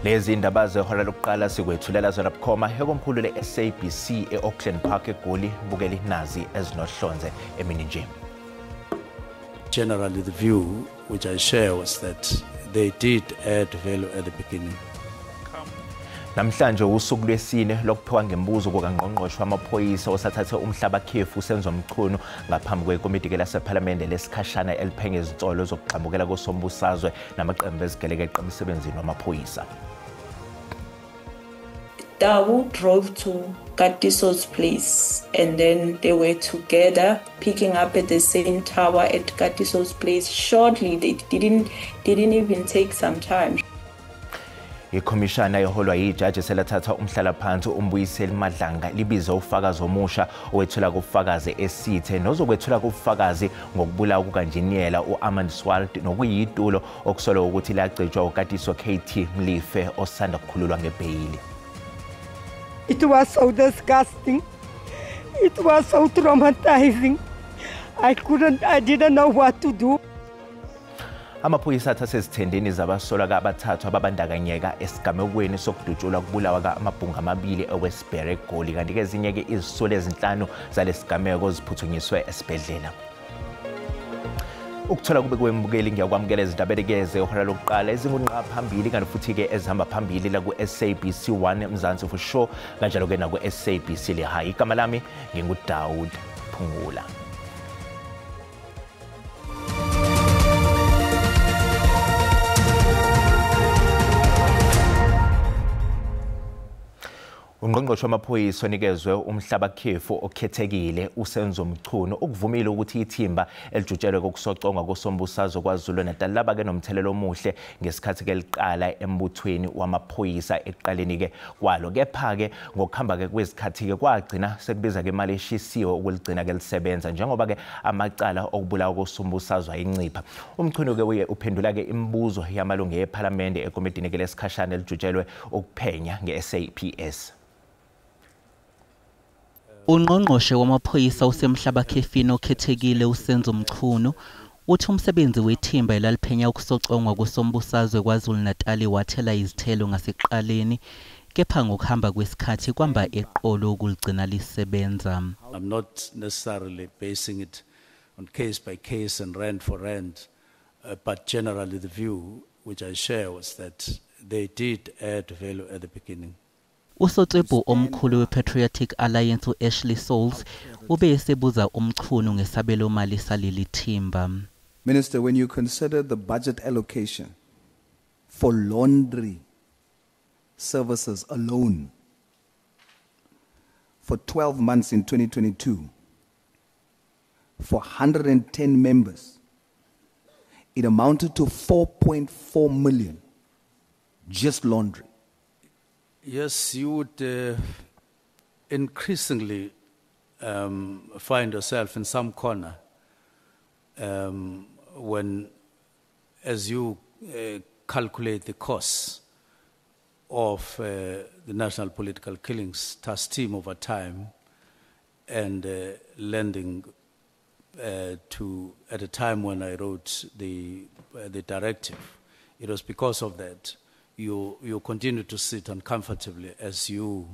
Lezi indaba zehora lokuqala sikwethulela zona bukhoma ekomkhulu le-SABC e-Auckland Park eGoli. Bukeli nazi ezinohlonze emini nje. Generally the view which I share was that they did add value at the beginning. Namhlanje usuku lwesine lokuphiwa ngembuzo kukaNgqongqoshe wamaphoyisa osathathe umhlaba khefu Senzo Mchunu ngaphambi kwekomiti lasePhalamende lesikhashana eliphenya izinsolo zokugxambukela kosombusazwe namaqembu ezigelekeqe emsebenzini wamaphoyisa. Dawu drove to Katiso's place and then they were together picking up at the same tower at Katiso's place. Shortly, they didn't even take some time. Ikhomishana eholwa yijaji selathatha umhlalaphansi uMbuyiseli Madlanga libize ufakazi omusha owethula kubufakazi esithe nozokwethula kubufakazi ngokubulawa kukanjiniyela u-Armand Swart nokuyitulo okusolwa ukuthi lagcitshwa uKatiso KT Mlife osanda kukhululwa ngebheyili. It was so disgusting. It was so traumatizing. I didn't know what to do. Amaphoyisa athathe ezithendeni zabasolwa abathathu ababandakanyeka esigamekweni sokudutshulwa kubulawa amabhunga amabili eWestbury eGoli, kanti ke ezinye ke izisulu ezinhlanu zalesigameko ziphuthunyiswe esibhedlela. Ukuthola kube kwembukeli ngiyakwamukela izindaba zehora lokuqala ezingunqa phambili kanti futhi ke ezihamba phambili la ku-SABC 1 Mzansi for sure, kanjalo ke naku-SABC Lehae. Igama lami nginguDaud Phungula. Ungqongqoshe wamaphoyisa onikezwe umhlaba khefu okhethekile uSenzo Mchunu ukuvumile ukuthi ithimba elijutshelwe kokusocongwa kosombusazwe KwaZulu-Natal laba-ke nomthelelo omuhle ngesikhathi ke liqala embuthweni wamaphoyisa ekuqaleni-ke kwalo. Kepha-ke ngokuhamba-ke kwezikhathi-ke kwagcina sekubiza-ke imali eshisiwe ukuligcina-ke lisebenza njengoba-ke amacala okubulawa kosombusazwe ayincipha. UMchunu-ke uye uphendula-ke imibuzo yamalungu ePhalamende ekomidini-ke lesikhashana elijutshelwe ukuphenya nge-SAPS. Ungqongqoshe wamaphoyisa usemhlaba khefini okhethekile uSenzo Mchunu uthi umsebenzi wethimba elaliphenya ukusocongwa kosombusazwe KwaZulu-Natal wathela izithelo ngasekuqaleni, kepha ngokuhamba kwesikhathi kwamba eqolo ukuligcina lisebenza. I'm not necessarily basing it on case by case and rand for rand, but generally the view which I share was that they did add value at the beginning. Usotswebhu omkhulu we-Patriotic Alliance u-Ashley Souls ube esebuza uMchunu ngesabelo mali saleli thimba. Minister, when you consider the budget allocation for laundry services alone for 12 months in 2022 for 110 members, it amounted to 4.4 million, just laundry. Yes, you would increasingly find yourself in some corner when, as you calculate the costs of the National Political Killings Task Team over time and lending to, at a time when I wrote the directive, it was because of that. You continue to sit uncomfortably as you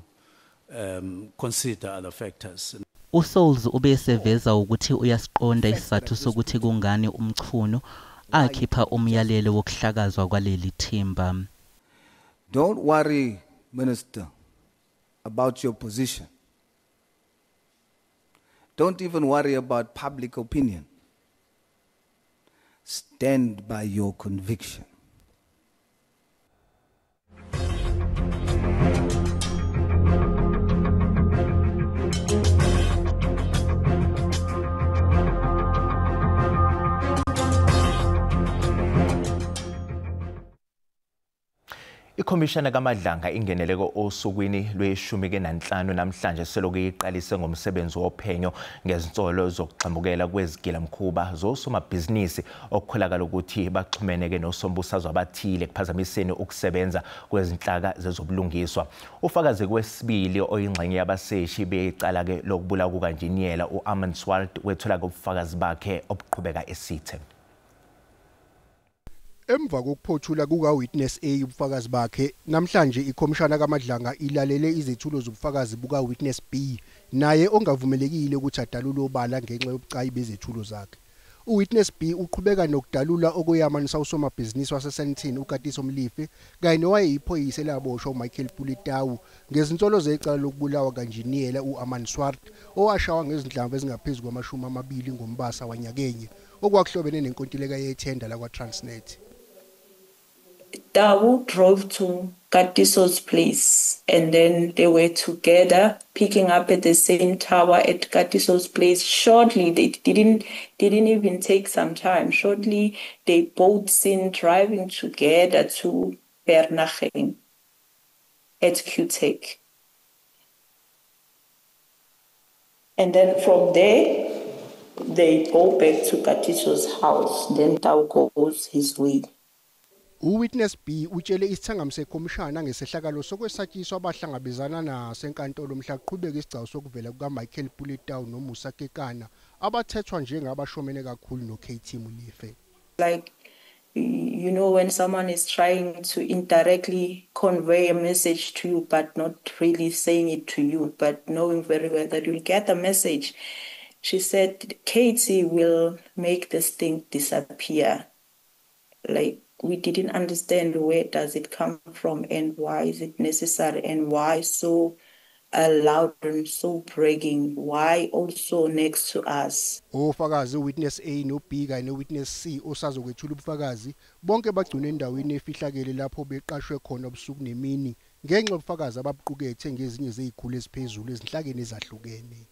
consider other factors. USouls ubeseveza ukuthi uyasiqonda isizathu sokuthi kungani uMchunu akhipha umyalelo wokuhlakazwa kwaleli thimba. Don't worry, Minister, about your position. Don't even worry about public opinion. Stand by your conviction. Ikhomishana kaMadlanga ingeneleko osukwini lwe-15 namhlanje selokhu iqalise ngomsebenzi wophenyo ngezinsolo zokugxambukela kwezigilamkhuba zosomabhizinisi okukholakala ukuthi baxhumeneke nosombusazwe abathile ekuphazamiseni ukusebenza kwezinhlaka zezobulungiswa. Ufakazi kwesibili oyingxenye yabaseshi becala-ke lokubulawa kukanjiniyela u-Armand Swart wethula ubufakazi bakhe obuqhubeka esithe. Emva kokuphothula kuka-Witness A ubufakazi bakhe, namhlanje ikhomishana kaMadlanga ilalele izethulo zobufakazi buka-Witness B, naye ongavumelekile ukuthi adalule obala ngenxa yobucayi bezethulo zakhe. UWitness B uqhubeka nokudalula okuyamanisa usomabhizinisi waseSandton uKatiso Molefe kanye nowayeyiphoyisa elaboshwa uMichael Pule Tau ngezinsolo zecala lokubulawa kanjiniyela u-Armand Swart owashawa ngezinhlamvu ezingaphezu kwama-20 ngoMbasa wanyakenye okwakuhlobene nenkontileka yethenda lakwa-Transnet. Tau drove to Katiso's place and then they were together picking up at the same tower at Katiso's place. Shortly, they didn't even take some time. Shortly, they both seen driving together to Bernaheng at Q-Tech. And then from there, they go back to Katiso's house. Then Tau goes his way. UWitness B utshele isithangami sekhomishana ngesehlakalo sokwesatshiswa abahlangabezana naso enkantolo mhla kuqhubeka isigcawu sokuvela kukaMichael Pule Tau noMusa Kekana abathethwa njengabashomene kakhulu noKT Molefe. Like, you know, when someone is trying to indirectly convey a message to you but not really saying it to you, but knowing very well that you'll get the message. She said, Katie will make this thing disappear. Like, we didn't understand where does it come from and why is it necessary and why so loud and so bragging, why also next to us. Ofakazi Witness A no B kanye no Witness C osazokwethula ubufakazi bonke bagcinwe endaweni efihlakele lapho beqashwe khona ubusuku nemini ngenxa yobufakazi ababuqukethe ngezinye zezikhulu eziphezulu ezinhlakeni ezahlukene.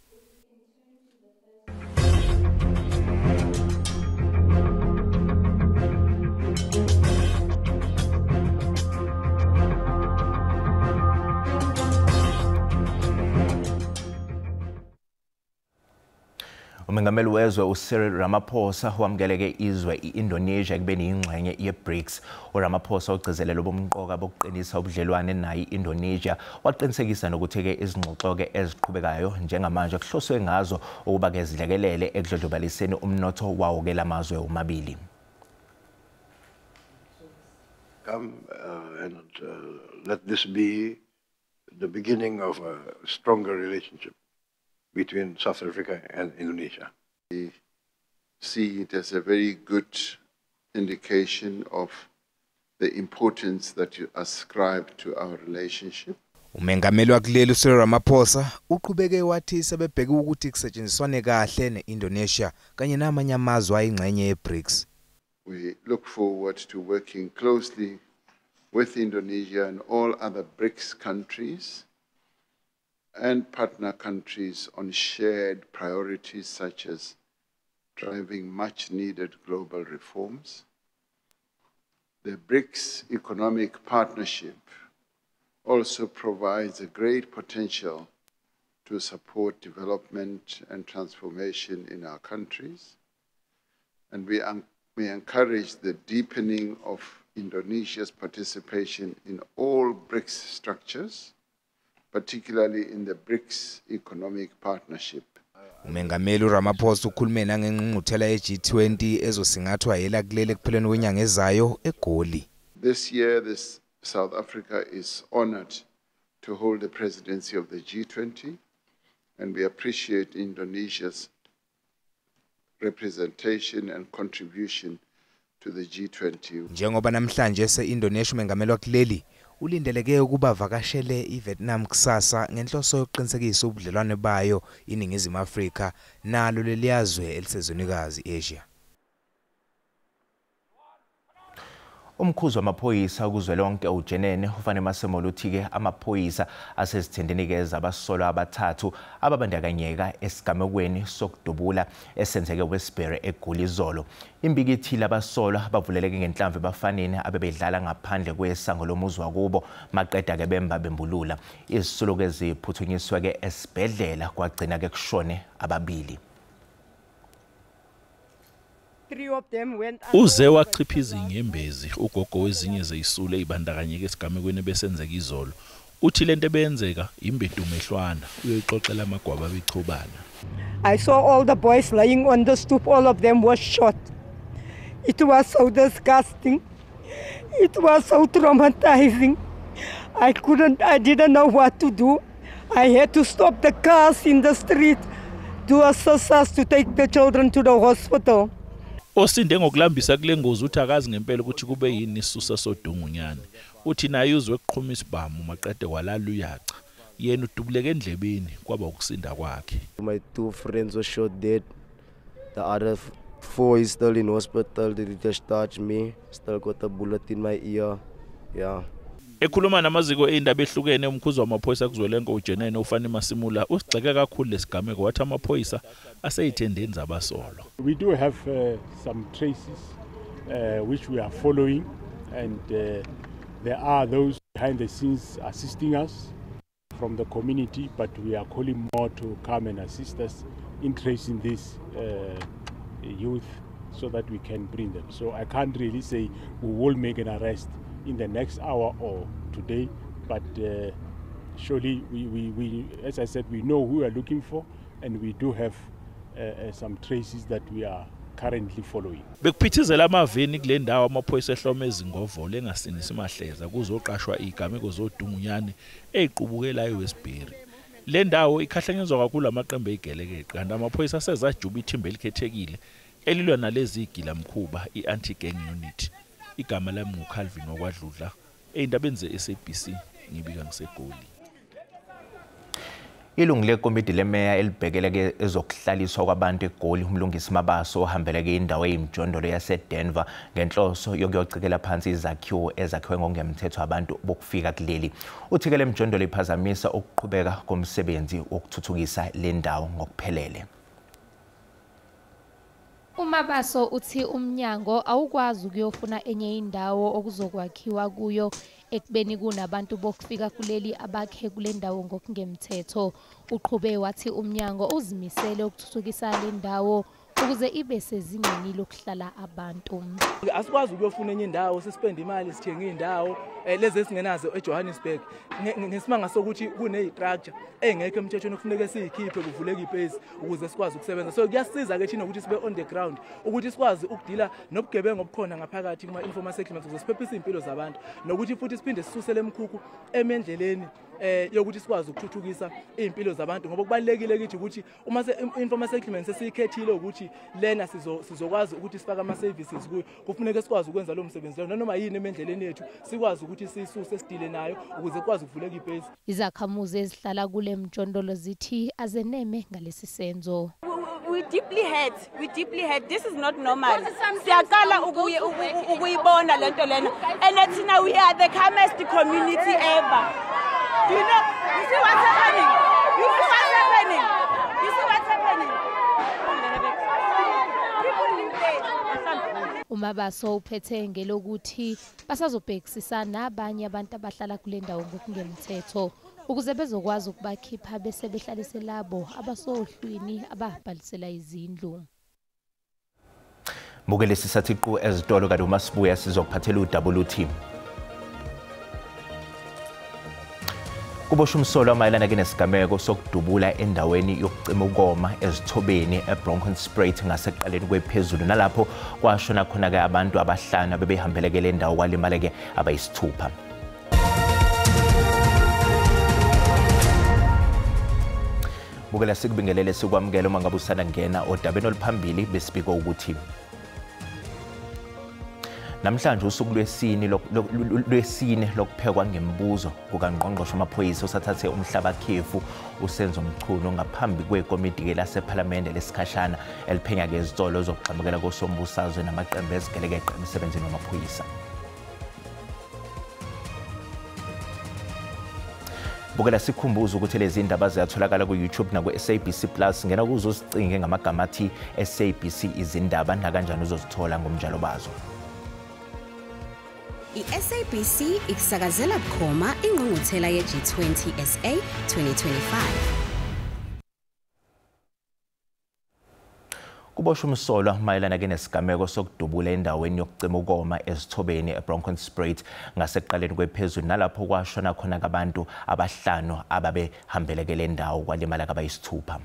Umengameli wezwe uCyril Ramaphosa wamukeleke izwe i-Indonesia ekubeni yingxenye ye-BRICS. uRamaphosa ugcizelele ubumqoka bokuqinisa ubudlelwane nayo i-Indonesia, waqinisekisa nokuthi-ke izingxoxo-ke eziqhubekayo njengamanje kuhloswe ngazo ukuba-ke zilekelele ekudlondlobaliseni umnotho wawo-ke lamazwe omabili. Come and let this be the beginning of a stronger relationship between South Africa and Indonesia. We see it as a very good indication of the importance that you ascribe to our relationship. Umengameli wakuleli uCyril Ramaphosa uqhubeke wathi sebebheke ukuthi kusetshenziswane kahle neIndonesia kanye namanye amazwe ayingxenye yeBRICS. We look forward to working closely with Indonesia and all other BRICS countries and partner countries on shared priorities such as driving much-needed global reforms. The BRICS economic partnership also provides a great potential to support development and transformation in our countries. And we encourage the deepening of Indonesia's participation in all BRICS structures, particularly in the BRICS economic partnership. Umengameli uRamaphosa ukhulume nangengqungquthela ye-G20 ezosingathwa yela kuleli ekupheleni kwenyanga ezayo eGoli. This year, South Africa is honored to hold the presidency of the G20, and we appreciate Indonesia's representation and contribution to the G20. Njengoba namhlanje se-Indonesia umengameli wakuleli ulindeleke ukuba vakashele iVietnam kusasa ngenhloso yokuqinisekisa ubudlelwane bayo iNingizimu Afrika nalo leliyazwe elisezwenikazi Asia. Umkhuzi wamaphoyisa kuzwelonke uJenene uFane Masemola uthi-ke amaphoyisa asezithendeni-ke zabasolwa abathathu ababandakanyeka esigamekweni sokudubula esenzeke Westbury eGoli izolo. Imbikithi labasolwa bavuleleke ngenhlamvu ebafaneni abebedlala ngaphandle kwesango lomuzi wakubo maqeda-ke bemba bembulula. Izisulu-ke ziphuthunyiswe-ke esibhedlela kwagcina-ke kushone ababili. Uze wachiphiza inyembezi ugogo wezinye zeyisule ibandakanyeke esigamekweni besenzeka izolo. Uthi lento ebenzeka imbedumehlwana uyoyixoxela amagwaba bechobana. I saw all the boys lying on the stoop, all of them were shot. It was so disgusting. It was so traumatizing. I didn't know what to do. I had to stop the cars in the street to assist us to take the children to the hospital. Osinde ngokulambisa kule ngozi uthi akazi ngempela ukuthi kube yini isisusa sodungunyane. Uthi naye uzwe kuqhuma isibhamu maqede walala uyacha. Yena udubuleke endlebeni kwaba ukusinda kwakhe. My 2 friends were shot dead. The other 4 is still in hospital. They just touched me. Still got a bullet in my ear. Yeah. Ekhuluma namaziko eindaba ehlukene umkhuzi wamaphoyisa kuzwelonke uJenene uFani Masimula usigxeke kakhulu lesigameko wathi amaphoyisa aseyithendeni zabasolwa. We do have some traces which we are following, and there are those behind the scenes assisting us from the community, but we are calling more to come and assist us in tracing this youth so that we can bring them. So I can't really say we will make an arrest in the next hour or today, but surely we, as I said, we know who we are looking for, and we do have some traces that we are currently following. Bekuphithizela amaveni kule ndawo amaphoyisa ehlome ezingovolo engasinisi mahleza kuzoqashwa igameko zodungunyane eziqubukelayo eWestbury. Le ndawo ikhahlanyezwa kakhulu amaqembu ezigelekeqe kanti amaphoyisa asezajuba ithimba elikhethekile elilwa nalezi gilamkhuba i-anti-gang unit. Igama lami nguCalvin wakwaDludla, ey'ndabeni ze-SABC ngibika ngiseGoli. Ilungu lekomidi lemeya elibhekele ezokuhlaliswa kwabantu eGoli uMlungisi Mabaso ohambeleke indawo eyimjondolo yaseDenver ngenhloso yokuyocikela phansi izakhiwo ezakhiwe ngokungemthetho abantu bokufika kuleli. Uthi ke le mjondolo iphazamisa ukuqhubeka komsebenzi wokuthuthukisa le ndawo ngokuphelele. UMabaso uthi umnyango awukwazi ukuyofuna enye indawo okuzokwakhiwa kuyo ekubeni kunabantu bokufika kuleli abakhe kule ndawo ngokungemthetho. Uqhube wathi umnyango uzimisele ukuthuthukisa le ndawo ukuze ibe sezingeni lokuhlala abantu. Asikwazi ukuyofuna enye indawo, sispend imali sithenga indawo lezi esingenazo eJohannesburg ngesimanga sokuthi kunezistructure engekho emthethweni kufuneka siyikhiphe kuvuleke ipace ukuze sikwazi ukusebenza. So kuyasiza ke thina ukuthi sibe on the ground ukuthi sikwazi ukudila nobugebengu obukhona ngaphakathi kuma informal settlements ukuze siphephise impilo zabantu nokuthi futhi siphinde sisusele emkhukhu emendleleni yokuthi sikwazi ukuthuthukisa impilo zabantu, ngoba kubalekile kithi ukuthi uma informal settlements esiyikhethile ukuthi lena sizokwazi ukuthi sifake ama services kuyo, kufuneka sikwazi ukwenza lo msebenzi lo noma yini emendleleni yethu sikwazi ukuthi sisuse sidile nayo ukuze kwazi ukuvuleka ipace. Izakhamuzi ezihlala kule mjondolo zithi azeneme ngalesi senzo. We deeply hurt. We deeply hurt. This is not normal. Siyaqala ukuyibona lento lena. And thina we are the calmest community ever. You know, you see what's happening? You see what's happening? You see what's happening? People live there. uMabaso uphethe ngelokuthi basazobhekisisa nabanye abantu abahlala kule ndawo ngokungemthetho ukuze bezokwazi ukubakhipha bese behlalise labo abasohlwini ababhalisela izindlu. Mbukele sisathi qu ezitolo kanti uma sibuya sizokuphathela uWT. Kuboshwe umsolwa mayelana ke nesigameko sokudubula endaweni yokucima ukoma ezithobeni eBronkhorstspruit ngasekuqaleni kwephezulu, nalapho kwashona khona ke abantu abahlanu abebehambeleke le ndawo kwalimaleke abayisithupha. Bukela sikubingelele sikwamukele uma ngabe usanda kungena odabeni oluphambili besibiko ukuthi namhlanje usuku lwesine lokuphekwa ngemibuzo kukaNgqongqoshe wamaphoyisa osathathe umhlabakhefu uSenzo Mchunu ngaphambi kwekomidi lasePhalamende lesikhashana eliphenya ngezitolo zokugxamukela kosombusazwe namaqembu ezigelekeqe emsebenzini wamaphoyisa. Bukela sikhumbuza ukuthi lezi ndaba ziyatholakala ku-YouTube naku-SABC Plus. Ngena kuzo uzicinge ngamagama athi SABC izindaba nakanjani uzozithola ngomnjalo bazo. I-SABC ikusakazela bukhoma ingqungquthela ye-G20 SA 2025. Kuboshwe umsolwa mayelana ke nesigameko sokudubula endaweni yokucima ukoma ezithobeni eBronkhorstspruit ngasekuqaleni kwephezulu, nalapho kwashona khona abantu abahlanu ababehambeleke le ndawo kwalimala kabayisithupha.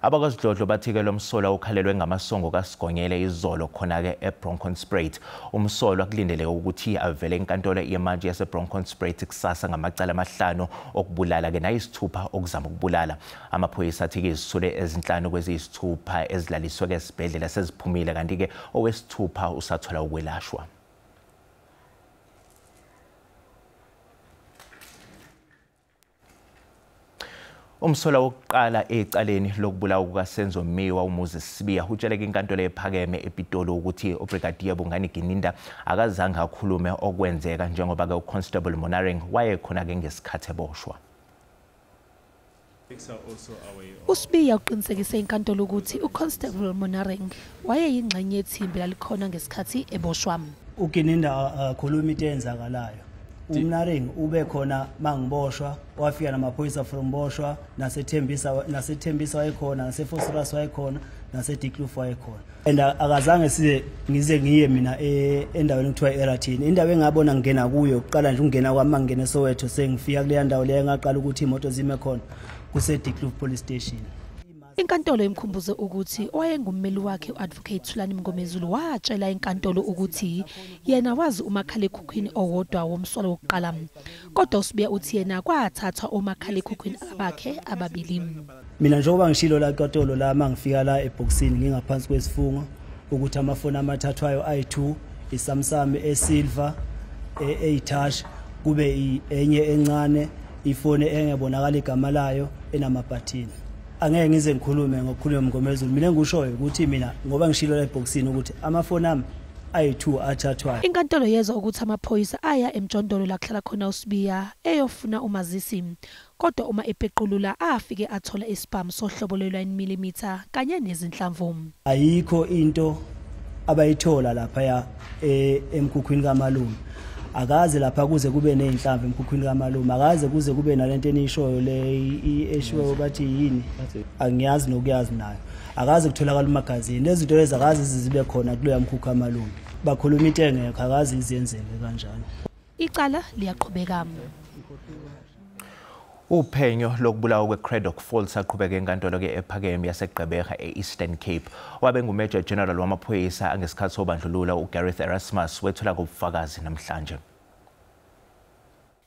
Abakwasidlodlo bathi-ke lo msolwa ukhalelwe ngamasongo kaSigonyela izolo khona-ke eBronkhorstspruit. Umsolwa kulindeleke ukuthi avele enkantolo yemantshi yaseBronkhorstspruit kusasa ngamacala 5 okubulala-ke nayi-6 okuzama ukubulala. Amaphoyisa athi-ke izisulu ezinhlanu kweziyisithupha ezilaliswe-ke esibhedlela seziphumile, kanti-ke owesithupha usathola ukwelashwa. Umsolwa wokuqala ecaleni lokubulawa kukaSenzo Meyiwa uMoses Sibiya utsheleke inkantolo ephakeme ePitoli ukuthi uBrigadier Bongani Gininda akazange akhulume okwenzeka njengoba-ke uConstable Monareng wayekhona-ke ngesikhathi eboshwa. USibiya uqinisekise inkantolo ukuthi uConstable Monareng wayeyingxenye yethimba lalikhona ngesikhathi eboshwa. UGininda akhuluma into eyenzakalayo. UMnareng ube khona mangiboshwa, wafika namaphoyisa from boshwa, naseThembisa wayekhona, naseFosras wayekhona, naseDikloof wayekhona. And akazange size ngize ngiye mina endaweni ekuthiwa eRathini. Indawo engabona ngingena kuyo kuqala nje ungena kwami mangingena eSoweto sengifika kuleya ndawo leyo engaqala ukuthi imoto zime khona kuseDikloof Police Station. Inkantolo imkhumbuze ukuthi owayengummeli wakhe u-Advocate Thulani Mngomezulu watshela inkantolo ukuthi yena wazi umakhalekhukhwini owodwa womsolwa wokuqala, kodwa uSibiya uthi yena kwathathwa omakhalekhukhwini abakhe ababili. Mina njengoba ngishilo la enkantolo la mangifika la ebhokisini ngingaphansi kwesifungo ukuthi amafoni amathathwayo ayi-2, iSamsung esilver eyitouch, kube enye encane ifoni engebonakala igama layo enamabhathini. Angeke ngize ngikhulume ngokukhuluma Mngomezulu. Mina engikushoyo ukuthi mina ngoba ngishilo la ebhokisini ukuthi amafoni ami ayi-2 athathwayo. Inkantolo yezwa ukuthi amaphoyisa aya emjondolo la kuhlala khona uSibiya eyofuna umazisi, kodwa uma epequlula afike athola isibhamu sohlobo lwe-9 mm kanye nezinhlamvu. Ayikho into abayithola lapha emkhukhwini kamalume. Akaze lapha kuze kube nezinhlamvu emkhukhwini kamalume, akaze kuze kube nalento enishoyo le eshiwo bathi yini, angiyazi nokuyazi nayo. Akaze kutholakala umagazini, lezi zinto lezi akaze zibe khona kuloya mkhukhu kamalume. Bakhuluma into engekho, akaze izenzeke kanjalo. Icala liyaqhubeka. Uphenyo lokubulawa kwe-Cradock Falls aqhubeke enkantolo-ke ephakeme yaseGqeberha e-Eastern Cape. Wabe nguMajor General wamaphoyisa angesikhathi sobandlululo uGareth Erasmus wethula ngobufakazi namhlanje.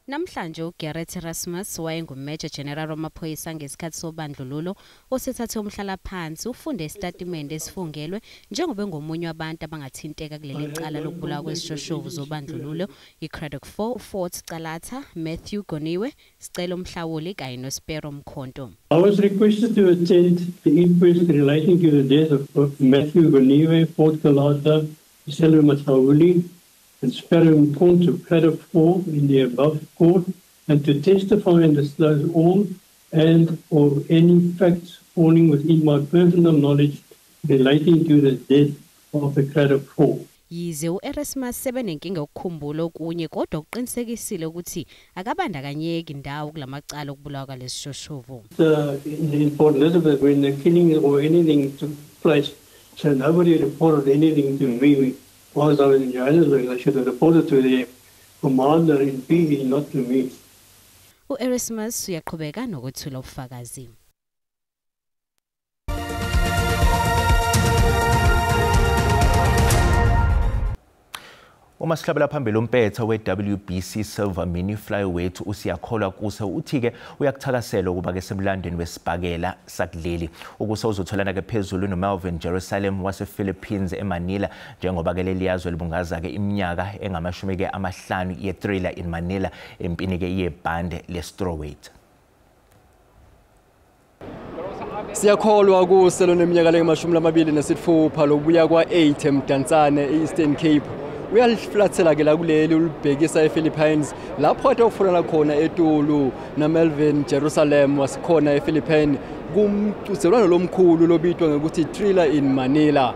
Namhlanje uGareth Erasmus wayenguMajor General wamaphoyisa ngesikhathi sobandlululo osethathe umhlalaphansi ufunde isitatimende esifungelwe njengoba engomunye wabantu abangathinteka kuleli cala lokubulawa kwezishoshovu zobandlululo iCradock 4, Fort Calata, Matthew Goniwe, Sicelo Mhlawuli kanye noSpero Mkhonto. I was requested to attend the inquest relating to the death of Matthew Goniwe, Fort Calata, Sicelo Mhlawuli and Spero Mkhonto, Cradock 4, in the above court, and to testify and disclose all and or any facts falling within my personal knowledge relating to the death of the Cradock 4. Yize uErasmus sebenenkinga yokukhumbula okunye, kodwa uqinisekisile ukuthi akabandakanyeki ndawo kulamacala okubulawa kwalesishoshovu. In Port Elizabeth, when the killing or anything took place, so nobody reported anything to me. Whilst I was in Johannesburg, I should have reported to the commander in PE, not to me. U-Erasmus uyaqhubeka nokwethula ubufakazi. Uma sihlabela phambili umpetha we-WBC Silver Mini Flyweight uSiyakholwa Kuse uthi-ke uyakuthakasela ukuba-ke semlandweni wesibhakela sakuleli. Ukuse uzotholana-ke phezulu noMelvin Jerusalem wase-Philippines eManila, njengoba-ke leli yazwe libungaza-ke iminyaka engama-50 ye-Thriller in Manila empini-ke yebhande le-strawweight. Siyakholwa Kuse loneminyaka lengu-26 lobuya kwa-8 eMdantsane e-Eastern Cape. Uyaliflathela-ke la kuleli ulibhekisa ePhilippines lapho kade okufunana khona etulu naMelvin Jerusalem wasikhona ePhilippines kumqhudelwano lomkhulu lobitwa ngokuthi Thriller in Manila.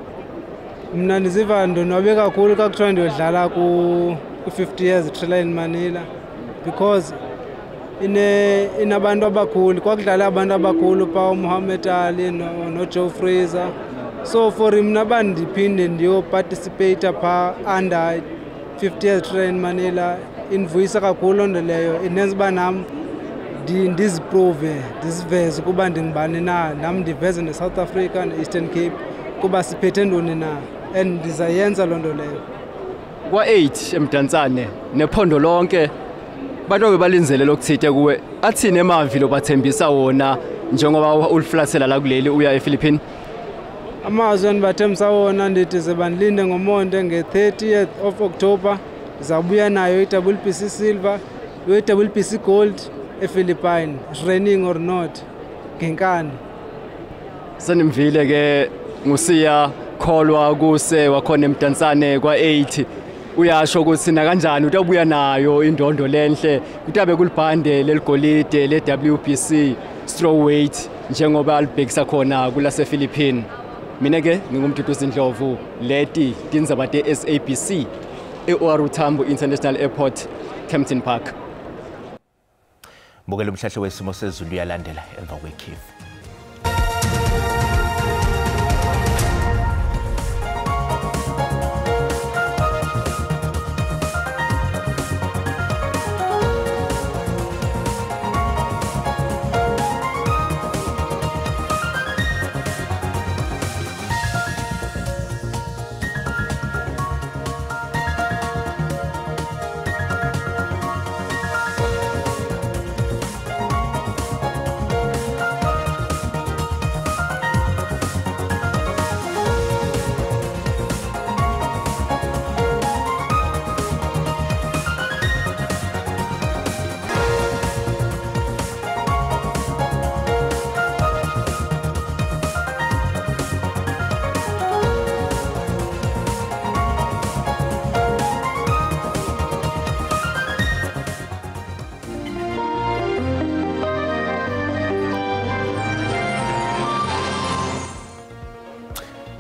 Mina ndiziva ndonwabe kakhulu xa kuthiwa ndiyodlala ku-50 years Thriller in Manila because inabantu abakhulu, kwakudlala abantu abakhulu phaa uMuhammad Ali noJoe Fraser. So for mna uba ndiphinde ndiyoparticipate phaa under 50 years Thriller in Manila indivuyisa kakhulu loo nto leyo, indenza uba nam Ndiziprove, ndiziveze ukuba ndingubani na, nam ndiveze neSouth Africa ne-Eastern Cape kuba siphethe ntoni na, and ndizayenza loo nto leyo. Kwa-8 eMdantsane nephondo lonke bantu bebalinzele lokuthite kuwe, athini emavi lobathembisa wona njengoba uliflathela la kuleli uya ePhilippines? Amazwi endibathembisa wona ndithi ze bandilinde ngomonde nge-30th of October, ndizawubuya nayo i-WBC Silver, i-WBC Gold ePhilippines, raining or not, ngenkani. Senimvile ke nguSiya Kholwa Kuse wakhona eMdantsane kwa-8, uyasho ukuthi nakanjani utabuya nayo indondo lenhle, kutabe kulibhande leligolide le-WBC strawweight njengoba alibhekisa khona kulase Philippines. Mina ke nginguMduduzi Ndlovu, leti tindzaba te-SABC e-OR Tambo International Airport, Kempton Park. Mbukela umhlahlo wesimo sezulu uyalandela emva kwekhefu.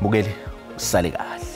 Bukeli, sale kahle.